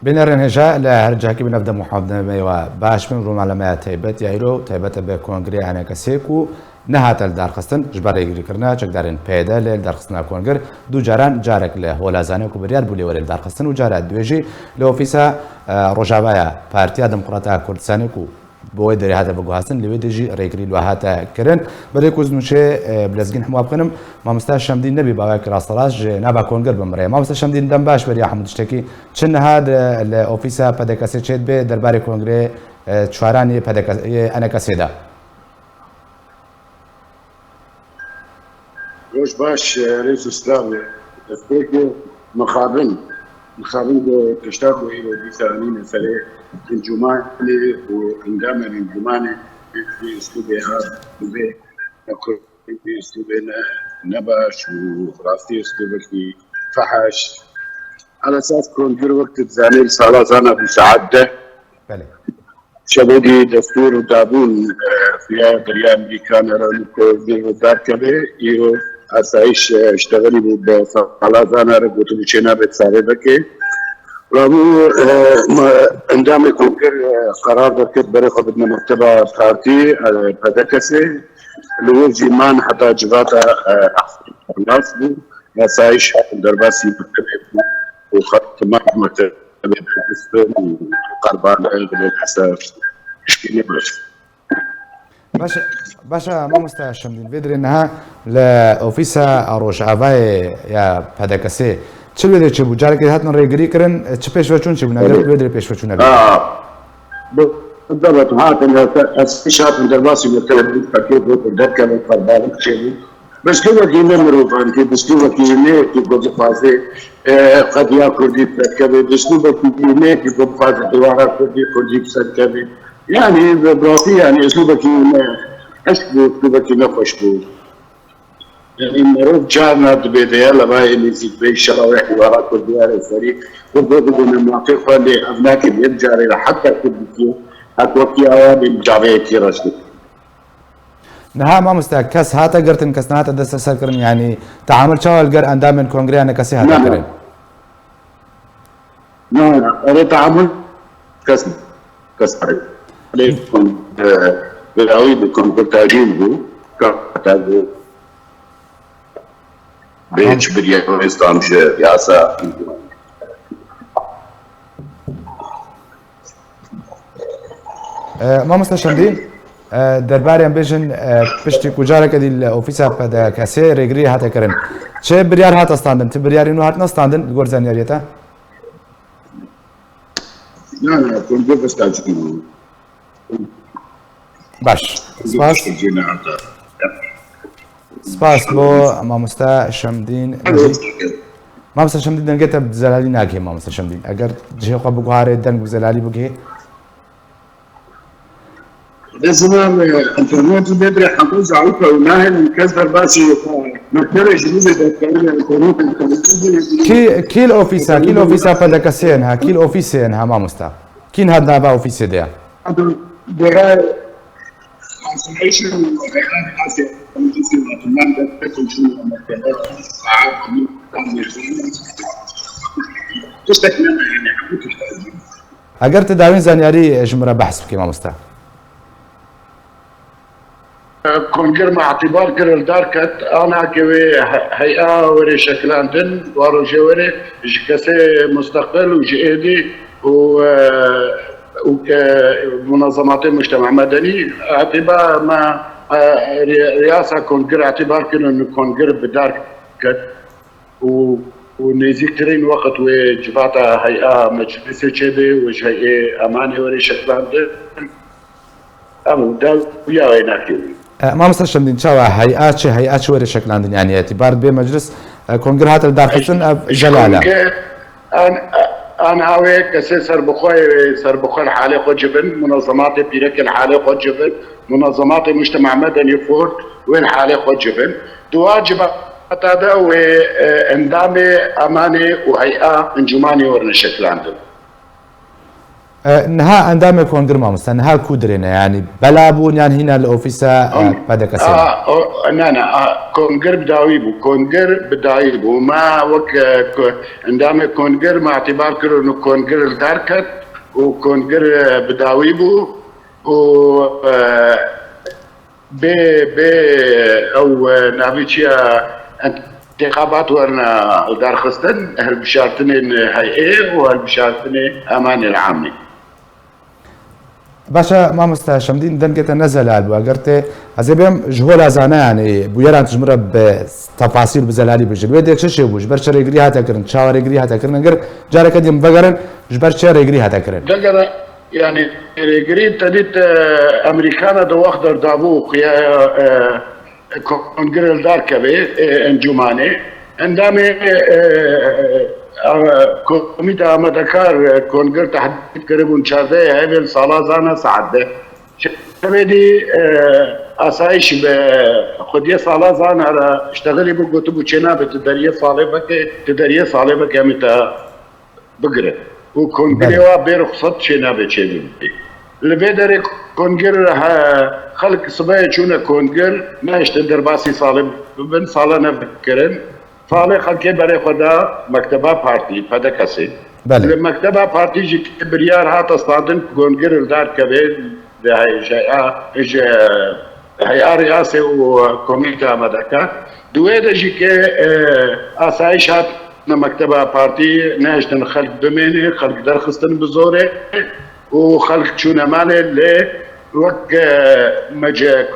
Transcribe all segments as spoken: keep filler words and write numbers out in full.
Bînerên hêja li her cihekî bi navdem û hevdemê we baş bin. Rûmalemeya taybet ya îro taybet e bi kongrê enekesê ku nehate lidarxistin ji ber rêgirîkirina çekdarên P Y D lê lidarxistina kongir du caran, carek li Holazanê ku biryar bû lê were lidarxistin û cara duê jî li ofîsa, e, Rojavaya Partiya Demokrata Kurdistanê ku bi wê derê hate veguhastin, li wê de jî rêgirî li we hate kirin. Berê ku ez nûçê, e, bi lezgîn hemû bixwînim, mamosta Şemdîn nebî bawek rasterast ji nava kongir bimire. Mamosta Şemdîn, dem baş beriya hemû tiştekî. Çi niha di, li ofîsa P D K S'ê çêdibe derbarê kongrê, e, çaran yê P D K, yê N K S'ê de? Roj baş, e, rêz û silav. Ez pêkê mixabin. Mixabin ku tişta ku îro dîsa anîne serê encûmanê û endamên encûmanê bi uslûbê hat, bi vê bi uslûbê ne, nebaş û rastî uslûbekî fehaş. Ala esas kongir wek tu dizanî li sala zana bû saet deh. Belê. Şevêdî destûr dabûn, e, xuya beriya Amerîkan re li ku derkeve, îro asayîş, e, iştexelî bû bi sala zana re gotibû çênabe sarê veke. Rabû, e, ma, endamê kongir, e, qerar derket berê xwe bidine mekteba partî, e, P D K S'ê. Li wir jî man heta civata, e, nas bû. Asayîş derbasî mektebê bû û xwe temam mektebê dagirtin û qerban bilhesa piştî nebir. Baş e, baş e, mamosta Şemdîn, vê dirê niha li ofîsa Rojavayê ya P D K S'ê çi wê dirê çêbû? Carekê hatin rêgirî kirin, çi pêşveçûn çêbûn? Eger Evet. Wê dirê pêşveçûn nebî? A, bi, bi, bi, hatin, ez, ez hatin derbasî mektebê bû, pakêt bû, derkeve qerban çêbû. Bi uslûbekî ne mirovantî, bi uslûbekî ne yekî ku dixwaze, e, qediya Kurdî derkeve, bi uslûbekî ne yekî ku dixwaze dîwara Kurdî, Kurdî bi ser keve. Yanî bi, bi rastî, yanî uslûbekî ne hişk bû, uslûbekî ne xweş bû. Yanî mirov carna dibê de ye, levayê nêzîk bê, şerawê hîwara Kurdî were serî, Kurdo bibîne mafê xwe, lê ev nake yek carê re heta Kurdî hek wekî awa bê cavê yekî reş dike. Niha mamoste, kes hate girtin, kes nehate desteserkirin, yanî teamul çawa li ger endamên kongreya N K S'ê hate Na, na. kirin? Na, na, erê teamul kes, kes erê. Lê kon, e, bi awî bi konkurtajîn bû, ka, ka, Bê Mam- çi biriye Kurdistan ji yasa. E, Mamoste Şemdîn, e, derbarê em bêjin, e, piştî ku careke dî li ofîsa P D K S'ê rêgirî hate kirin. Çi biryar hate standin? Ti biryarên wî hatine standin li gor zanyariyê te? Na, na, kongo bes tacî. Baş. Spas. Spas bo mamoste Şemdîn. Mamoste Şemdîn, dengê te bi zelalî nagihê, mamoste Şemdîn. Eger cihê xwe biguharê, deng bi zelalî bigihê. Dezina, e, internet bê dirê hemû zarok ew nahêlin kes derbasî, e, mektebe ji rûzê derkevine internet. Kî, kî li ofîsa, kî li ofîsa P D K S'ê ye niha, kî li ofîsê ye niha mamoste? Kî niha di nava ofîsê de ye? Eger tu dawîn zanyarî ji min re behs bikî, mamoste. Kongir me îtîbar kir li dar ket, ana ke wê he-, hey'a were şekilandin, wa roje were ji kesê musteqil û ji êdî û, e, û, e, munazematê mujtema medenî, îtîbar me, e, rê-, riyasa kongir îtîbar kirin û kongir bi dar ket û, û nêzîktirîn weqt wê civata hey'a meclisê çêbe û ji hey'ê emanê were şekilandin. Em dawiya wê nakin. E, mamoste Şemdîn, çawa hey'a çi, hey'a çi were şekilandin? Yanî, îtîbar bê meclis, e, kongir hate lidarxistin, ev zelal e. Kongir, an, an awê kesê serbixwe, serbixwe li halê xwe cibin, munazematê pîrekê li halê xwe cibin, munazematê mujtema medenî xurt wê li halê xwe cibin. Di wa civata de wê, e, endamê emanê û hey'a encûmanê werine şekilandin. E, niha endamê kongir mamoste, niha ku dirêne? Yanî bela bûn yan hîna li ofîsa, e, Kon-, P D K S? A, o, ne, ne, a, kongir bi dawî bû, kongir bi dawî bû. Me wek, e, ko-, endamê kongir me îtibar kir û kongir li dar ket û kongir, e, bi dawî bû û, e, Bê, bê ew, e, navê çi ye, entixabat werine lidarxistin, hilbişartinên heyê û hilbişartinê emanê amê. Baş e, mamoste Şemdîn, dengê te ne zelal bû. Eger tê, ez ê bêm ji hola zane, yanî bûyeran tu ji min re bi tefasîl, bi zelalî bijî. Wê dê çi çêbû? Ji ber çi rêgirî hate kirin? Çawa rêgirî hate kirin? Eger careke din vegerin, ji ber çi rêgirî hate kirin? Vegere, Yanî, rêgirî te dît, e, Amerîkana di wext derdabû xuya, e, kongre li dar kevê, e, encûmanê. Endamê, e, e, komîta amadekar, e, kongir tehdîd kiribûn çardeh hevê li sala zana saet de. Şevê dî, e, asayîş bi xwediyê sala zana re iştexilî bû, gotibû çênabe tu deriyê salê veke, tu deriyê salê veke em ê te bigirin û kongirê Belê. wa bê ruxsat çênabe çêbibê. Li vê derê kongir he, xelk sibehê çûne kongir, nehiştin derbasî salê bibin, sala nevekirin. Salê xelkê berê xwe da mekteba partî, P D K S'ê. Belê. Li mekteba partî jî biryar hate standin kongir li dar keve, Di hey-, ji heya, ji heya riyasê û komîta me dike. Di wê de jî ke, e, asayîş hatine mekteba partî, nehiştin xelk bimêne, xelk derxistin bi zorê û xelk çûne malê lê wek, e, mece-,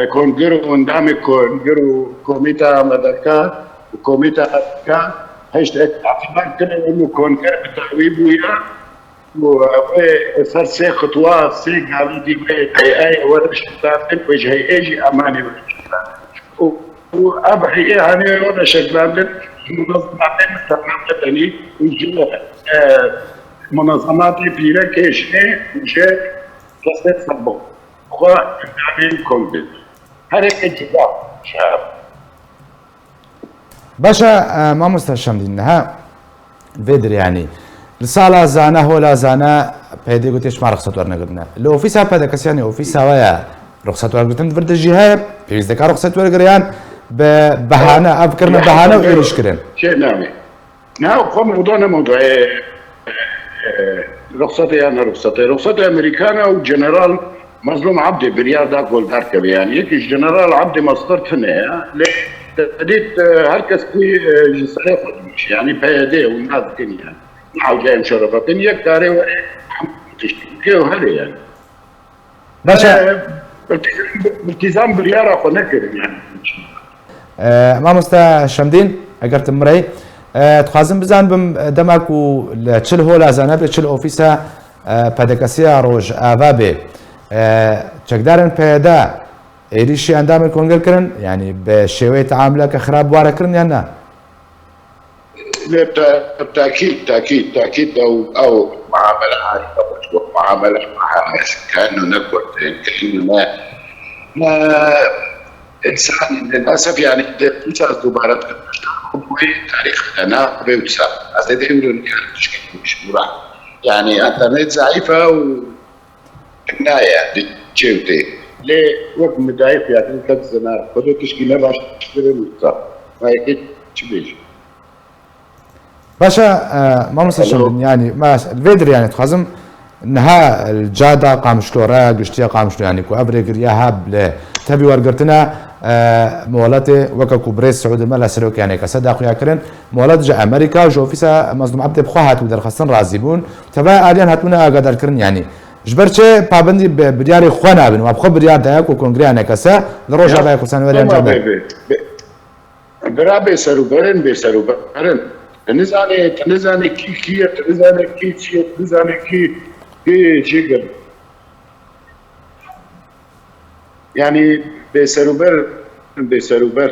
e, kongir û endamê kongir û komîta me dike û komîta me dike hişt îtibar kirin û kongir bi dawî bûye. û wê ser sê xitwa, sê gavî dî wê hey'ayê were şekilandin, wê ji hey'ê jî emanê were şekilandin. Û, û ev hey'ê hanê were şekilandin, ji munezematê miselam nedenî û ji, e, munezematê pîrekê jî û ji kesê xwe endamên kongre. Her yekê cuda şehir. Baş e, e, mamoste Şemdîn, niha vê dirê, yanî li sala zana, hola zana, P Y D'ê gotiye çima ruxsat wernegirtine. Li ofîsa P D K S'ê, yanî ofîsa we ye, ruxsat wergirtin di vir de jî heye, pêwîst dike ruxsat wergire yan bi behane, ev kirine behane û êrîş kirin. Çê name. Ne, xwe mewdu ne mewdu. E, e, ruxsatê ya ne ruxsatê. Ruxsatê Amerîkan e û General Mazlûm Ebdî biryar da ku li dar keve. Yanî yekî ji General Ebdî mestir tune ye. Lê te dît, e, her kes kî, e, ji serê xwe dimîşe. Yanî P Y D û nas dikin yanî. Ne hewce em şerefetin. Yek karê were hemû tiştî bike û herê yanî. Baş e. E, iltizam, iltizam biryara xwe nekirin yanî. E, mamoste Şemdîn, eger tu min re, e, dixwazim bizanibim, e, dema ku li çil hola zane bê, çil ofîsa, e, P D K S'ê ya Rojava bê, e, çekdarên P Y D êrîşî endamên kongir kirin, yanî bi şêweyê teamuleke xirab ware kirin yan na? Lê bi te-, bi tekîd, tekîd, tekîd ew, ew muamele harîka xwe ji bo muamele, muamele keno ne kurtên, keno ne, ne însanî, lilesef, yanî, dê du saz dubare bikin. Wê tarîxê te nabe wisa. Ez ê dê wilo nikarim tişkî bûra. Yanî, enternet zayîf e û Naye, di çê û tê. Lê wek midayîf ya din ket zina, xwedê tişkî ne baş kirin wisa. Ma yekê çi bêjî? Baş e, e, mamoste Şemdîn, yanî, ma, li vê dirê, yanî, dixwazim niha li ca da Qamişlo re, giştiya Qamişlo, yanî, ku ev rêgiriya ha li tevî wergirtina, e, moletê, weke ku birêz Siûdî Mela serokê, yanî, kese da xuya kirin, molet ji Amerîka û ji ofîsa Mazlûm Ebdê bi xwe hatibû derxistin, razî bûn. Tevaya aliyan hatibûne agadarkirin, yanî, Ji ber çi pabendî bi biryarê xwe nabin? Wa bi xwe biryar daye ku kongreya nekese li Rojavaya Kurdistanê were encam bide. Bira bêserûber in, bêserûber in. Tu nizanê, tu nizanê kî kî ye, tu nizanê kî çi ye, tu nizanê kî, kî çi kir. Yanî bêserûber in, bêserûber.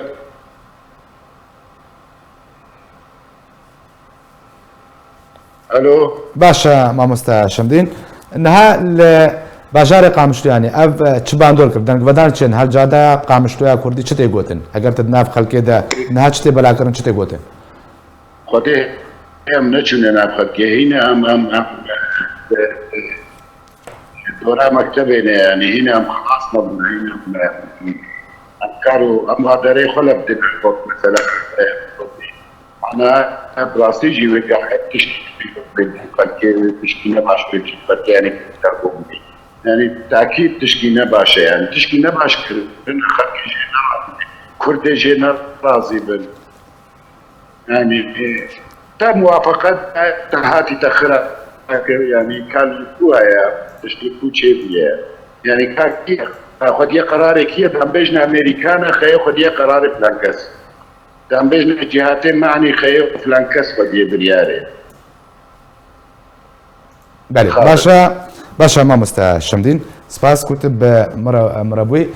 Alo. Baş e, mamoste Şemdîn. Niha li bajarê Qamişlo, yanî ev, e, çi bandor kir? Dengvedan çi ye? Niha li cadaya Qamişloya Kurdî çi tê gotin? Eger tu di nav xelkê de niha çi tê belakirin, çi tê gotin? Xwedê em neçûne nav xelkê. Hîne em, em, em, dora mektebê ne, yanî hîn em xilas nebûn, hîn em, em kar û em derê xwe le bidin, wek mesela ana bi rastî jî wê gahek tiştî xelkê tiştî ne baş pê çi xelkê, yanî terbû bû. Yanî takîd tiştî ne baş e, yanî tiştî ne baş kirin, xelkê jê ne razî bin, Kurdê jê ne razî bin. Yanî, e, te muwafaqet te hatî te xira, yanî ka li ku heye, tiştê ku çêbûye. Yanî ka kî ye? Ka xwediye qerarê kî ye? Dembêjna Amerîka ne, xeye xwediye qerarê filan kes. Dembêjna cîhatê manî xeye filan kes xwediye biryarê. Belê, baş e, baş e mamoste Şemdîn. Spas ku tu bi min re, min re bûyî.